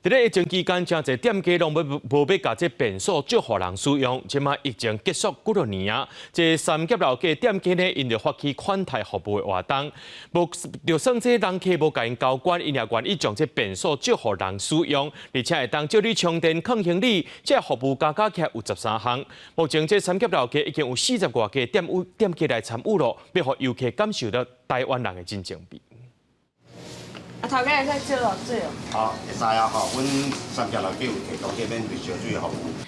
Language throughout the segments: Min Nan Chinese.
佇咧疫情期間，誠濟店家攏欲無欲共這便所借予人使用。這馬疫情結束幾若年啊，這三峽老街店家呢，𪜶就發起款待服務的活動。無就算這人客無共𪜶交關，𪜶也願意將這便所借予人使用，而且會當借你充電、囥行李。這服務加加起來有13項。目前這三峽老街已經有四十外家店有店家來參與咯，欲予遊客感受到台灣人的真情味。啊，頭家會使借偌水哦？好，會使啊吼，阮三峽老街有提供這免費燒水服務。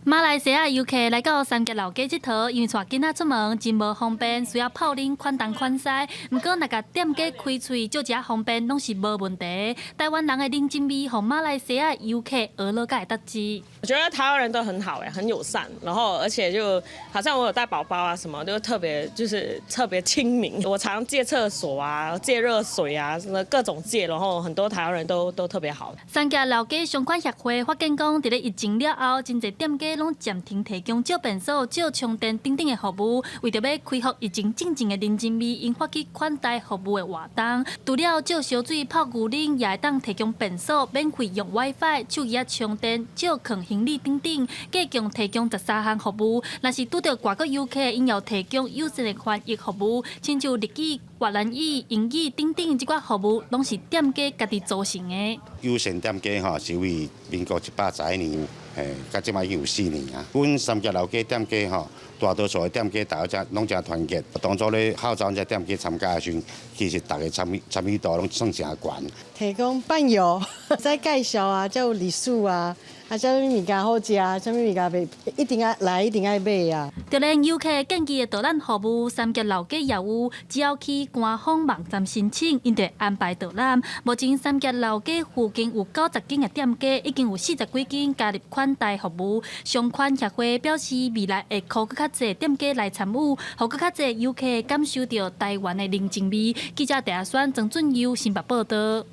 馬來西亞遊客來到三峽老街𨑨迌，因為帶囡仔出門真無方便，需要泡奶款東款西。毋過若共店家開喙借食方便，攏是無問題。台灣人的人情味，予馬來西亞遊客學落才會得知。我覺得台灣人都很好誒，很友善，然後而且就好像我有帶寶寶啊什麼，就特別就是特別親民。我常借廁所啊，借熱水啊，什麼各種借，然後很多台灣人都特別好。三峽老街商管協會發現講，佇咧疫情了後，真濟店家攏暫停提供借便所、借充電等等的服務，為著欲恢復疫情進前的人情味，𪜶發起款待服務的活動。除了借燒水、泡牛奶，也會當提供便所、免費用 WiFi、手機仔充電、借囥行李等等，計共提供13項服務。若是拄著外國遊客，𪜶也有提供友善的翻譯服務，親像日語、越南語、英語等等，這寡服務攏是店家家己組成的。友善店家吼是為民國110年，嘿，到這擺已經有4年啊。阮三峽老街店家吼，大多數的店家大家攏誠團結。當初咧號召這店家參加的時陣，其實逐个參與度攏算誠懸。提供伴遊，再介紹啊，才有歷史啊，啊，啥物物件好食，啥物物件袂一定愛來，一定愛買啊。就連遊客建議的導覽服務，三峽老街也有，只要去官方網站申請，𪜶就會安排導覽。目前三峽老街附近有90間的店家，已經有40幾間加入款待服務。商管協會表示，未來會呼閣較濟店家來參與，予閣較濟遊客感受著台灣的人情味。記者鄭阿選、曾俊佑新北報道。